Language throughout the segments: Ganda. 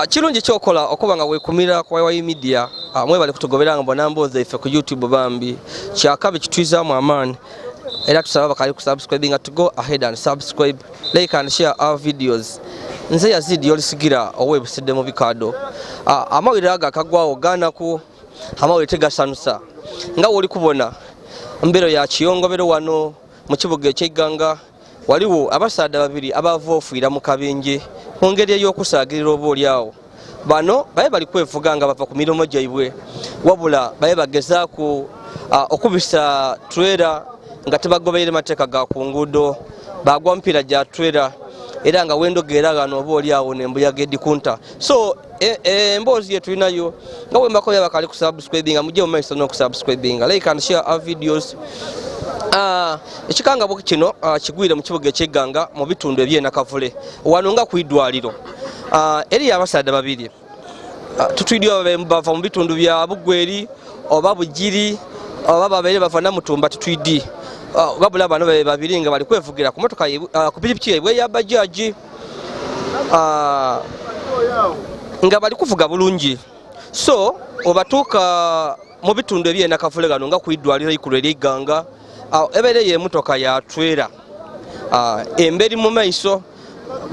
Kirungi kyokola okuba nga wekumira ku YY Media. Mwebale kutugobera nga mbona mboozi ife ku YouTube bambi kyakabi kitwizamu amaani era tusaba bakali ku subscribing to go ahead and subscribe, like and share our videos. Nze Yazidi yolisigira owebusidde mu bikado. Amawulire ago akagwawo ganaku amawulire tegasanusa nga woli kubona mbero ya kiyongobero wano mu kibuga eky'egganga. Waliwo abasaadha babiri abava ofiira mu kabenje mu ngeri ey'okusaagirira oba oli awo. Bano babe bali kwevuga nga bava ku mirimu gyaibwe, wabula babe bagezaaku okubisa twera nga tebagoberera mateeka ga ku nguudo, bagwa mupiira gya twera era nga wendogeera ghano oba oli awo n'embuyaga edikunta. So emboozi ye tulinayo nga bwe mbakoya bakali kusubscribinga, mujje mu maiso n'okusubscribinga, like and share our videos. Ekikangabwa kino kigwire mu kibuga eky'egganga mu bitundu eby'enakavule wano nga ku idwaliro. Eriyo abasaadha babiri tutwidyo bava mu bitundu bya Bugweri oba Bugiri oba babeere bava Namutumba tutwidi. Wabula bano babe babiri nga bali kwevugira ku motoka ku pikipiki yaibwe eya bajaji nga bali kuvuga bulungi. So obatuuka mu bitundu eby'enakavule gano nga ku idwaliro eikulu ery'egganga, ebeereyo emotoka ya twera emberi mu maiso.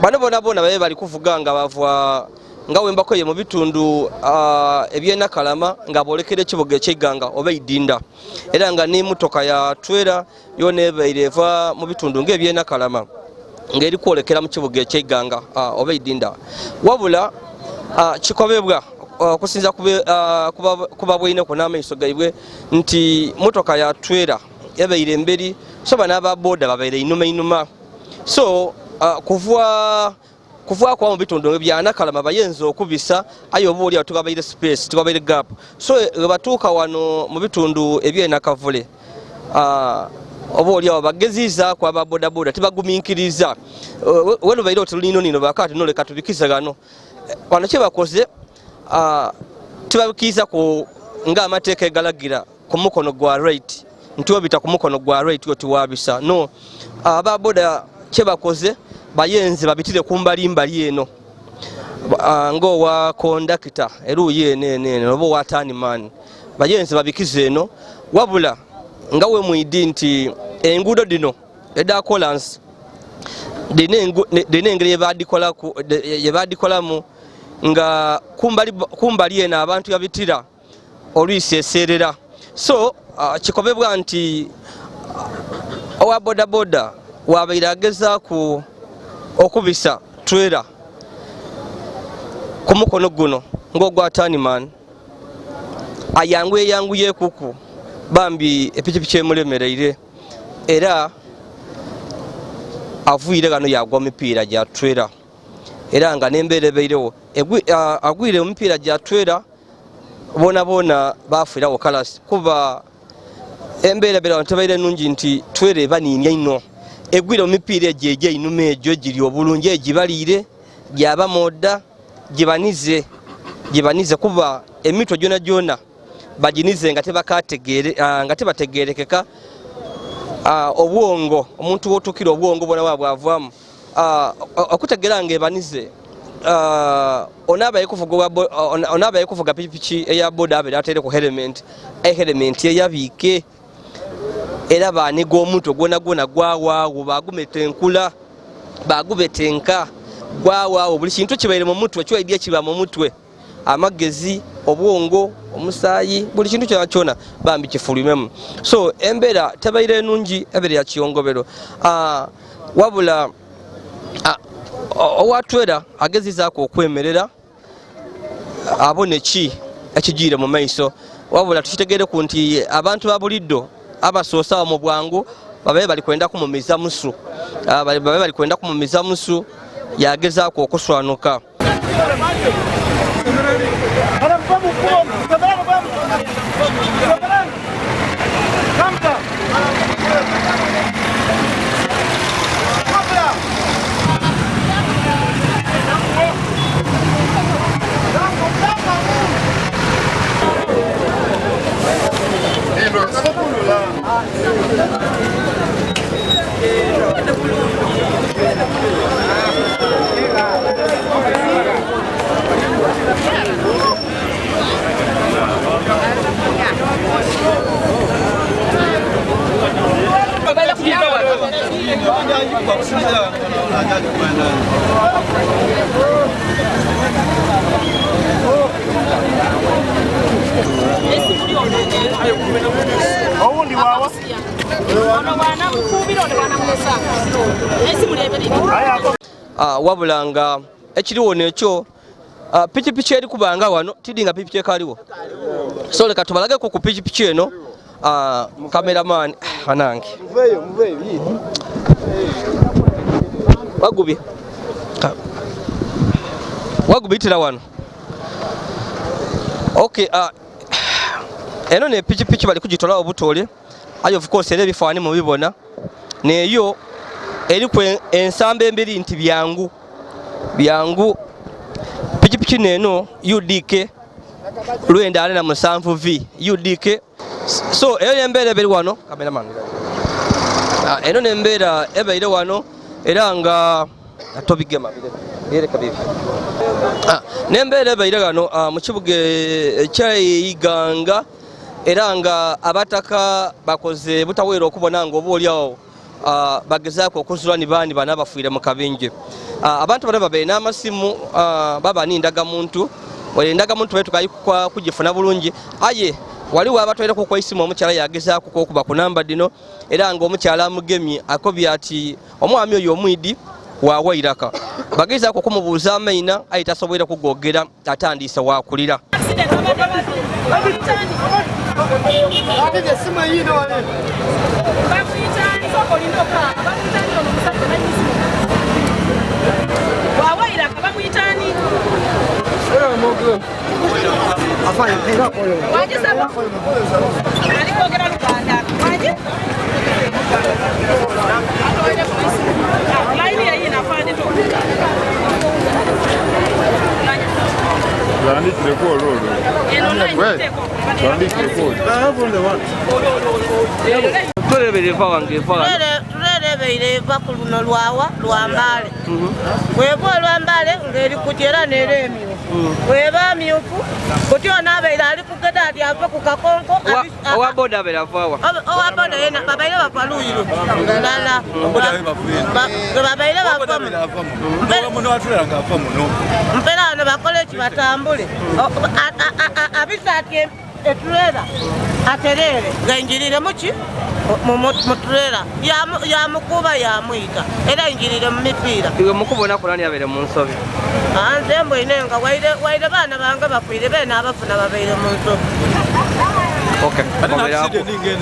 Bano bona bona babe bali kuvuga nga bava nga wembakoye mu bitundu ebyenakalama nga boolekera ekibuga eky'egganga oba eidinda, era nga n'emotoka ya twera yona ebaire eva mu bitundu ng'ebyenakalama ng'eri kwolekera mu kibuga eky'egganga oba eidinda. Wabula kikobebwa okusinza kuba bweineku n'amaiso gaibwe nti motoka ya twera ebaire emberi, so bano aba boda babaire inuma inuma. So kuva kuba mu bitundu byanakalama bayinza okubisa aye oba oli awo tubabaire space, tubabaire gap. So webatuuka wano mu bitundu ebyenakavule oba oli awo bageziizaaku aba bodaboda tibagumiikiriza welubaire oti lunino nino bakaati noleka tubikize gano. Wano kyebakoze tibabikiriza ku ng'amateeka egalagira ku mukono gwa right nti obita ku mukono gwa right oti wabisa no. Aba boda kyebakoze bayenze babitire kumbalimbali eno ng'owa kondakita eruuyi eno eno eno oba owa taniman bayenze babikize eno. Wabula nga we mwidi nti enguudo dino eda kolansi dina engeri yebadikolamu nga kumbali eno abantu babitira olwisi eseerera. So kikobebwa nti owa bodaboda wabaire agezaaku okubisa twera ku mukono guno ng'ogwa taniman ayanguye yanguye kuku bambi epikipiki emulemereire era avuire gano yagwa mipiira gya twera era nga n'embeera ebairewo agwire omupiira gya twera bona bona bafiirawo kalasi kuba embeera ebeera tebaire nungi nti twera ebaniinya ino egwire mu mipiira egyo egy'einuma egyo egiri obulungi egibaliire gyaba moda gibanize gibanize kuba emitwe gyona gyona baginize nga nga tebategerekeka. Obwongo omuntu wotukira obwongo bona bwa bwavaamu okutegera nga ebanize. Onaaba ekuvuga pikipiki eya boda abeera atere ku helmet, helmet eyabiike era baniga omutwe gwona gwona gwawaawo bagumetenkula bagubetenka gwawaawo buli kintu kibaire mu mutwe kyoidya kiba mu mutwe amagezi obwongo omusaayi buli kintu kyona kyona bambi kifulumemu. So embeera tebaire enungi ebeera ya kiyongobero. Wabula owatwera agezizaako okwemerera abone ki ekigiire mu maiso. Wabula tukitegeereku nti abantu ba buliddo abasoosa awo mu bwangu babe bali kwenda kumumiza musu, babe bali kwenda kumumiza musu yagezaako okuswanuka. Owundi wawa Wabula nga ekiriwo nekyo pikipiki eri kubanga wano tidi nga pikipiki ekaliwo. So leka tubalageko ku pikipiki eno. Cameraman anange wagubi wagubitira wano. Okay, eno ne pikipiki bali kugitola obutole, ayo of course era ebifaani mubibona neyo eri ku ensambo embiri nti byangu byangu. Pikipiki neno UDK 97 V UDK. So eyo nembeera eberi wano cameraman, eno nembeera ebeire wano era nga tobigema bireka bibi. Nembeera ebeire wano mu kibuga eky'Iganga, era nga abataka bakoze butaweera okubona nga oba oliawo bagezaako okuzula ni baani bana bafiire mu kabinje. Abantu bano babeere n'amasimu, baba n'indagamuntu, wale endagamuntu betukayi kugifuna bulungi, aye waliwo abatwaireko ku isimu omukyala yagezaako okuba ku namba dino, era nga omukyala amugemye akobye ati omwami oyo omwidi wawairaka. Bagezaako okumubuuza amaina aye tasoboire kugogera, atandiise wakulira. Tulerebeire eva ku luno lwawa lwambale weva olwambale ng'eri kutya era emyufu weba myufu kuti onaabeire ali kugeda ati ave ku kakonko. Owa boda abeire avawa owa boda yena babaire bava luyiru lala babaire bava mpera wano bakole ki batambule abisa ati eturera aterere ngaingirire muki muturera yamukuba yamwita era ingirire mu mipiira. Iwe mukubona kulani abeire mu nsobi? Nze mbwine nga waire baana bange bafiire beena abafuna babeire mu nsobi. Okay.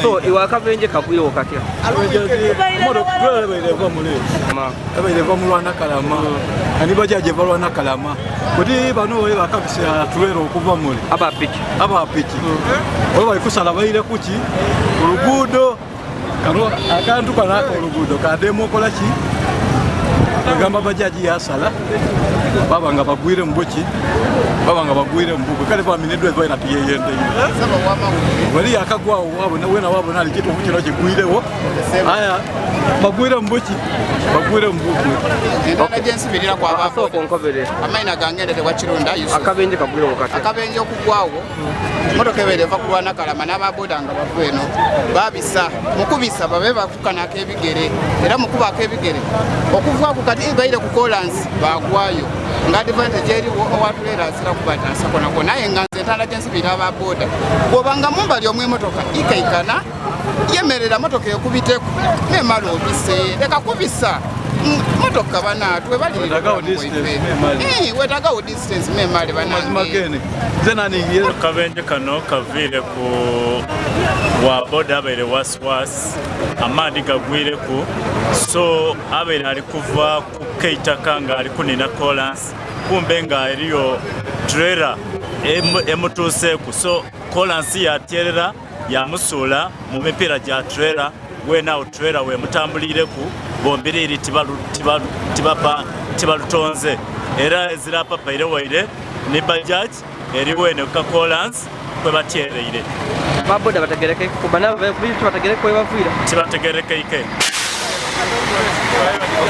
So iwe akabenje kagwirewo katya? Abaire va mu Lwanakalama ani bajaje va Lwanakalama kuti bano bakabisa tulero okuva muli abapiki abapiki oba bali kusala baire kuki oluguudo kano akantu kano aka oluguudo kademu okola ki agamba bajaji yasala baba nga bagwire mbuki baba nga bagwire mbuko kale bamineddwa evaina tiyeyendeyo wali akagwawo wabona wena wabona ali kitu kino kigwirewo aya bagwire mbuki bagwire mbuku. Entanda gyensibirira amaina gange ndetebwa Kirunda Yusuf. Akabenje kagwirewo katya? Akabenje okugwawo motoka ebeere eva ku Lwanakalama n'ababoda nga bava eno babisa mukubisa babe batukana ak'ebigere era mukuba ak'ebigere okuvaako kati baire ku kolansi bagwayo nga advantage eriwo owatuleera azira kubataasa konakona. Naye nga nze entanda gyensibirira ababoda bw'obanga mumbali omw'emotoka ikaikana yemerera motoka ekubiteku nemala obise leka kubisa motoka bana twebalirira wetagawo distance memale banange. Akabenje kano kaviire ku wa boda abaire wasiwasi amaadi gagwireku, so abaire ali kuva ku keitaka nga ali kunina kolansi kumbe nga eriyo trailer emutuuseeku, so kolansi yatyerera yamusuula mu mipiira gya trailer wenawo trailer wemutambulireku bombiriri tibalutonze era ezira papaire waire ni bajaj eri wene kakolansi kwe batyereire. Baboda bategereke kubana bategereke kwe bafiira tibategerekeike.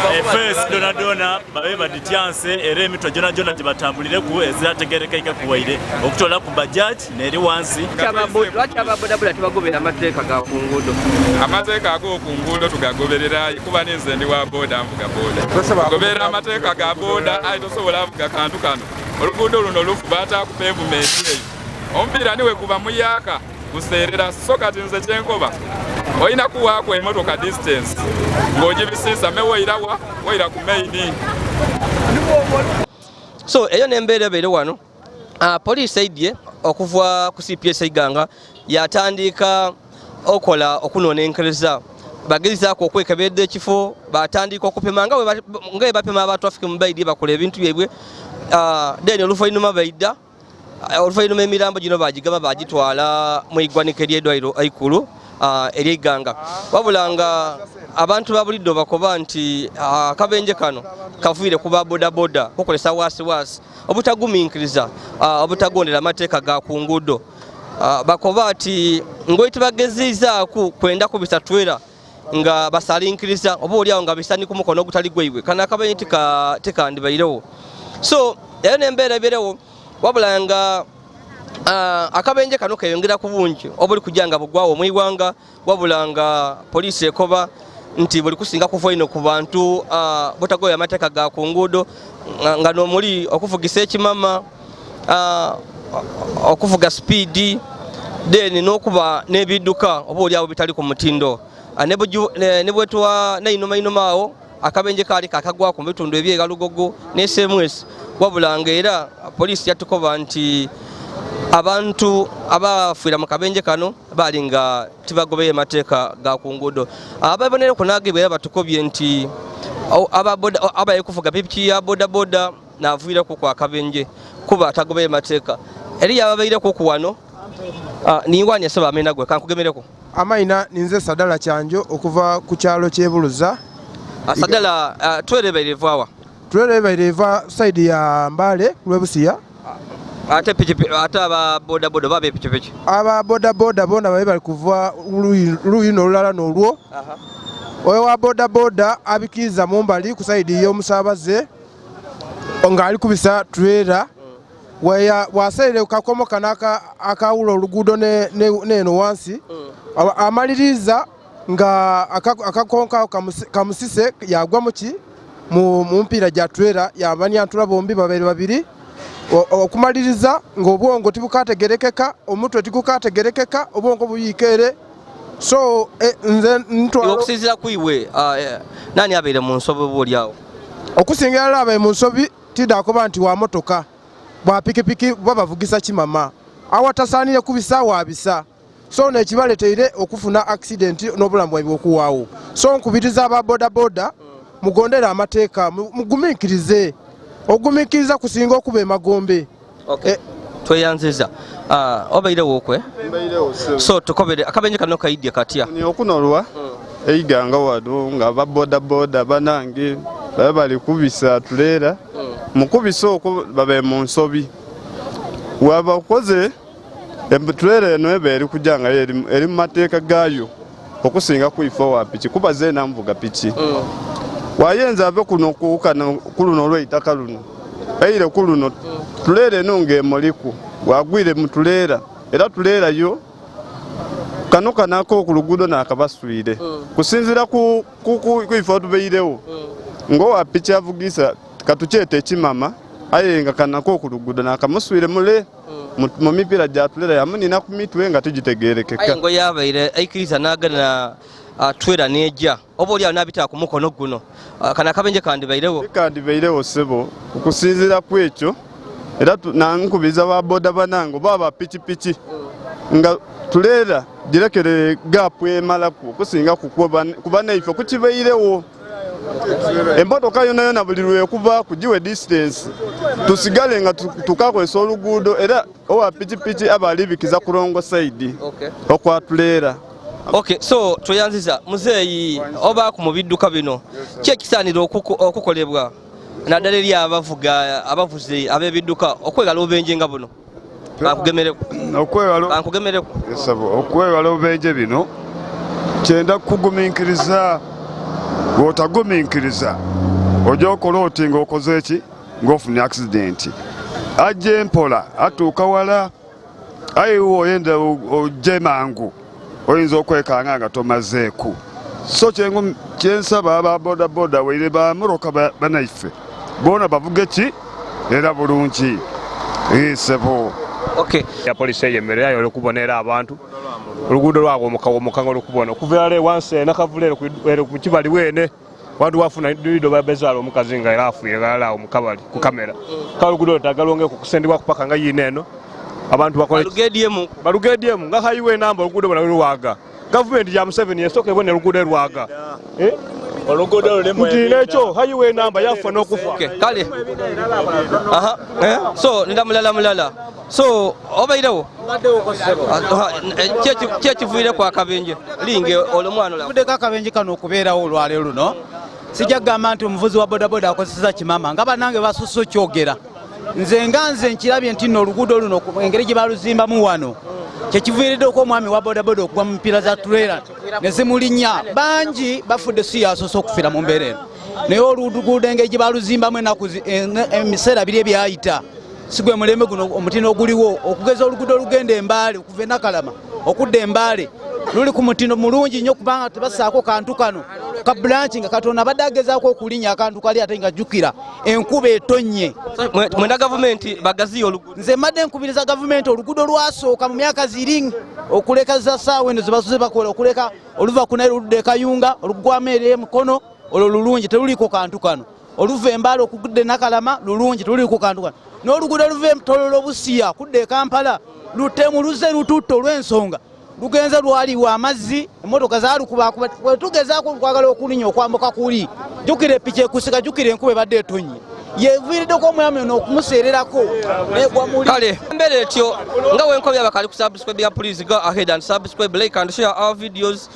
Efeesi donadona babe badityanse era emitwe gyonagyona gyebatambulireku ezirategerekeike kuwaire okutola ku bajaji neri wansi. Lwaki ababodaboda tebagobera amateeka ga ku nguudo? Amateeka ag'oku nguudo tugagoberera kuba ninze ndi wa boda, nvuga boda, goberera amateeka ga boda, aye tosobola avuga kantu kano. Oluguudo luno lufu, bataaku pavement eyo, omupiira niwe guba muyaka guseerera. So kati nze kyenkoba, olina kuwaaku emotoka distance ng'ogibisiisa me woirawa woira ku main. So eyo nembeera ebeere wano. Poliisi eidye okuva ku CPS Iganga yatandika okola okunonenkereza, bagezaako okwekebedda ekifo, batandika okupima nga bwe bapima aba traffic mu baidye bakola ebintu byebwe. Then oluvannyuma baidda, oluvannyuma emirambo gino bagigaba bagitwala mu igwanika ery'eddwaliro eikulu ery'Iganga. Wabula nga abantu ba buliddo bakoba nti akabenje kano kaviire ku ba bodaboda kukolesa wasiwasi, obutagumiikiriza, obutagondera amateeka ga ku nguudo. Bakoba ati ngoiti bagezizaaku kwenda kubisa twera nga basalinkiriza oba oliawo nga bisani ku mukono ogutali gwaibwe, kano akabenje tikandibairewo. So eyo nembeera ebeerewo. Wabula nga akabenje kano keyongera ku bungi obuli kujja nga bugwawo mu iwanga. Wabula nga poliisi ekoba nti buli kusinga kuva ino ku bantu butagoya amateeka ga ku nguudo, nga n'omuli okuvugisa ekimama, okuvuga sipiidi, then n'okuba n'ebidduka oba oliawo bitali ku mutindo. Ne bwetuwa neinuma inuma awo akabenje kaali kakagwako mu bitundu eby'e Lugogo ne SMS. Wabula nga era poliisi yatukoba nti abantu abafiira mu kabenje kano baali nga tibagobeye mateeka ga ku nguudo. Ababonere kunagibwa era batukobye nti abaye kuvuga pikipiki ya bodaboda naviirako ku akabenje kuba atagobeye mateeka. Eri yababaireko ku wano niwani esaba amena gwe kankugemereko. Amaina ninze Sadala Kyanjo okuva ku kyalo kyebuluza. Sadala, twerebaire evaawa? Twerebaire eva side ya Mbale lwebusiya. Ate pikipi, ate aba bodaboda baba epikipiki? Aba bodaboda bona babe bali kuva luyi n'olulala n'olwo. Oyo wa bodaboda abikiriza mumbali ku side y'omusaabaze ng'ali kubisa trailer, waseere kakomo kano akawula oluguudo neeno wansi, amaliriza nga akakonka kamusise, yagwa muki mu mpiira gya trailer, yabanyantula bombi babeere babiri. Okumaliriza ng'obwongo tibukategerekeka, omutwe tigukategerekeka, obwongo buyiikeere. So nze ntwala Okusinziira ku iwe, nani abeire mu nsobi oba oli awo? Okusingira ddala abaye mu nsobi tidaakoba nti wa motoka bwa pikipiki babavugisa kimama, awatasaanire kubisa waabisa, so nekibaleteire okufuna accident n'obulamu bwaibwe okuwaawo. So nkubiriza aba bodaboda, mugondere amateeka, mugumiikirize. Ogumiikiriza kusinga okuba emagombe. Tweyanziza. Obairewo okwe, so tukobere akabenje kano kaidye katya? Okunolwa eiganga wano nga aba bodaboda banange baba bali kubisa tuleera, mukubisa okwo babe mu nsobi wabakoze tuleera eno eba eri kujja nga eri mu mateeka gaayo okusinga kuife wa piki, kuba zeena nvuga piki. Wayenza ave kuno kuluno olweitaka luno eire kuluno tuleera eno ng'emuliku wagwire mu tuleera, era tuleera yo kano kanako ku luguudo nakabaswire kusinziira ku ifo tubeirewo ng'owa piki avugisa katukyeta ekimama, aye nga kanako ku luguudo nakamuswire mule mu mipiira gya tulera yamunina ku mitwe nga tugitegerekeka. Aye ngo yabaire aikiriza n'agana twera nejja oba oli awo n'abitira ku mukono guno, kano akabenje kandibairewo? Kandibairewo ssebo, okusinziira ku ekyo. Era nankubiriza ba boda banange oba ba pikipiki nga tuleera girekere gaapu emalaku okusinga kuba naife kukibairewo emmotoka yona yona buli lwekuva kugiwe distance tusigale nga tukakozesa oluguudo. Era owa pikipiki aba alibikiza ku wrong side okwatuleera. Okay, so tweyanziza muzeeyi. Obaako mu bidduka bino, ki ekisaanira okukolebwa naddala eri abavuga, abavuzi ab'ebidduka okwegala obubenje nga buno? Bankugemereko. Bankugemereko. Okwewala obubenje bino, kyenda kugumiikiriza. Bw'otagumiikiriza ojja okola oti ng'okoze ki ng'ofunye accident. Ajja empola atuuka wala, aye oyenda ojje mangu oyinza okwekanga nga tomazeeku. So kyensaba aba bodaboda waire bamuroka banaife bona bavuge ki era bulungi sebo. Okay. Ya polisi eyemerera olukubonera abantu oluguudo lwabwe omuka olukubona okuva ale wansi enakavulero ku kibali wene bantu wafuna dido babezaala omukazi nga era afuire galala awo mukabali ku kamera kale oluguudo lutagalongeko kusendebwa kupaka nga yiina eno abantu bakole balugedyemu nga highway namba oluguudo bona lulwaga gavumenti ya Museveni esooka ebone oluguudo erwaga oluguudo lulimu nti nekyo highway namba yafa n'okufa. Okay, kale aha so nda mulala so obairewo kyekivuire kwa akabenje linge olwo mwana olwo akabenje kano okubeerawo olwaleero luno sijja kugamba nti omuvuzi wa bodaboda akozesa kimama nga bannange basusse okyogera. Nze nga nze nkirabye nti nno oluguudo luno engeri gye baluzimbamu wano kyekiviiriddeko omwami wa bodaboda okugwa mu mipiira za turera ne zimulinnya. Bangi bafudde si yasoose okufiira mu mbeera eno, naye oluguudo engeri gye baluzimbamu ennaku emiseera biri ebyayita si gwe mulembe guno omutindo oguliwo. Okugeza oluguudo olugenda Embaale okuva e Nakalama okudda Embaale luli ku mutindo mulungi nnyo kubanga tebasaako kantu kano ka branch nga Katonda abadde agezaako okulinnya akantu kali ate nga jjukira enkuba etonnye. Mwenda gavumenti bagaziye oluguudo. Nze mbadde nkubiriza gavumenti oluguudo lwasooka mu myaka ziri okuleka za ssaawa eno ze basuze bakola okuleka oluva ku Nairo oludda e Kayunga olugwamu eri Mukono olwo lulungi teluliiko kantu kano, oluva Embaale okudda e Nakalama lulungi teluliiko kantu kano, n'oluguudo oluva e Tororo Busia kudda e Kampala lutemu luze lututta olw'ensonga lugenze lwaliwa amazzi emmotoka zaalukubakuba tugezaako okwagala okulinnya okwambuka kuli jjukira epiki ekusika jjukira enkuba ebadde etonnye yeviiriddeko omwami ono okumuseererako negwa muli. Kale embeera etyo nga wenkobya abakali ku subscribe ya please go ahead and subscribe, like and share our videos.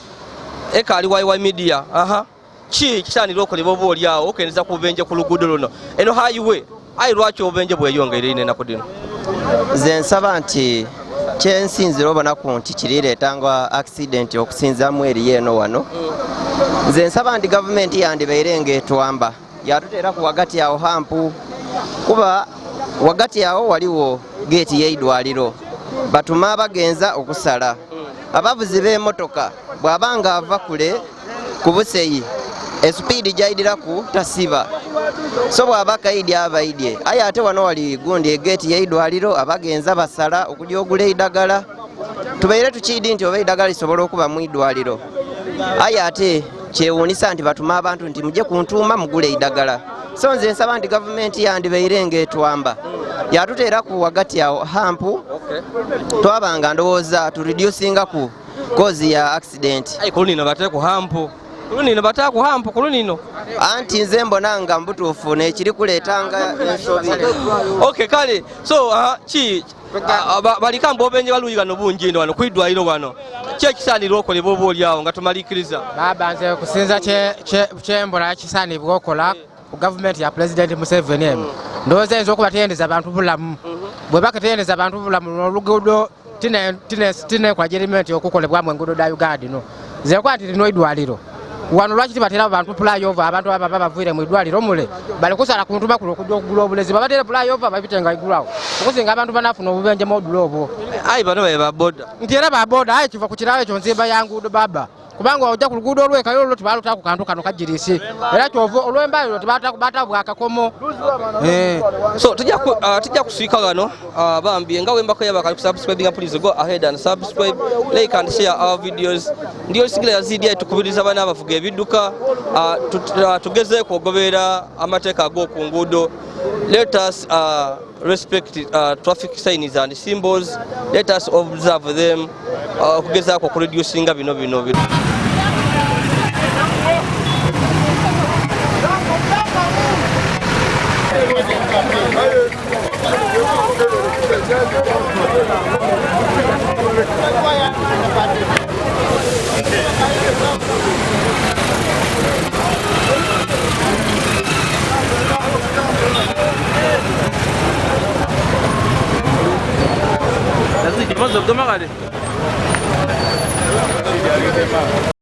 Ekaali YY Media. Aha. Ki kisaanira okolebwa oba oli awo okendeza ku bubenje ku luguudo luno eno highway ayi lwaki obubenje bweyongera ino ennaku dino? Nze nsaba nti kyensinzira obonaku nti kirireetanga accident okusinzaamu eriyo eno wano. Nze nsaba nti gavumenti yandibaire ng'etwamba yatuteeraku wagati awo hampu, kuba wagati awo waliwo geeti y'eidwaliro batuma abagenza okusala. Abavuzi b'emotoka bw'abanga ava kule ku buseyi esupiidi gy'aidiraku tasiba, so bw'aba kaidi abaidye. Aye ate wano wali gundi egeeti y'eidwaliro abagenza basala okujja ogula eidagala. Tubeire tukiidi nti oba eidagala lisobola okuba mu idwaliro, aye ate kyewuunisa nti batuma abantu nti mujje ku ntuuma mugule eidagala. So nze nsaba nti gavumenti yandibaire ng'etwamba yatuteeraku wagati awo hampu twabanga ndowooza tureducingaku kozi ya accident. Aye kulunino bateeku hampu, kulunino bataaku hampu kulunino. Anti nze mbona nga mbutuufu nekiri kuleetanga ensobi. Okay, kale so ki balikamba obenje baluyi bano bungi ino wano kwidwaliro wano ki ekisaanira okolebwa oba oli awo nga tumalikiriza? Baba nze kusinza kyembona kisaanibwa okola ku gavumenti ya Pulezidenti Museveni eno ndowooza eyinza okuba teyendeza bantu bulamu. Bwe bakateyendeza bantu bulamu oluguudo tinenkola gyerimenti okukolebwamu enguudo da Uganda dino. Nze nkola nti lino idwaliro wano lwaki tibaterawo bantu flyover abantu aba baba bavuire mu idwaliro mule bali kusala ku ntuma kuno okujja okugula obulezi babatere flyover babite nga igulawo okusinga abantu banafuna obubenje modulo obwo. Ayi bano babe ba boda nti era ba boda ayi kiva ku kiralo ekyo nzimba ya nguudo baba kubanga ojja ku luguudo olw'ekayo olwo tibalutaku kantu kano kagirisi era kyova olw'embayo tibatabu bwakakomo. So tujja kusiika wano bambi nga wembako yabakali kusubscribinga, please go ahead and subscribe, like and share our videos. Ndiyo sigila yazidi tukubiriza bana abavuga ebidduka tugezeeko okugoberera amateeka ag'oku nguudo. Let us respect traffic signs and symbols, let us observe them okugezaako okureducinga bino bino bino.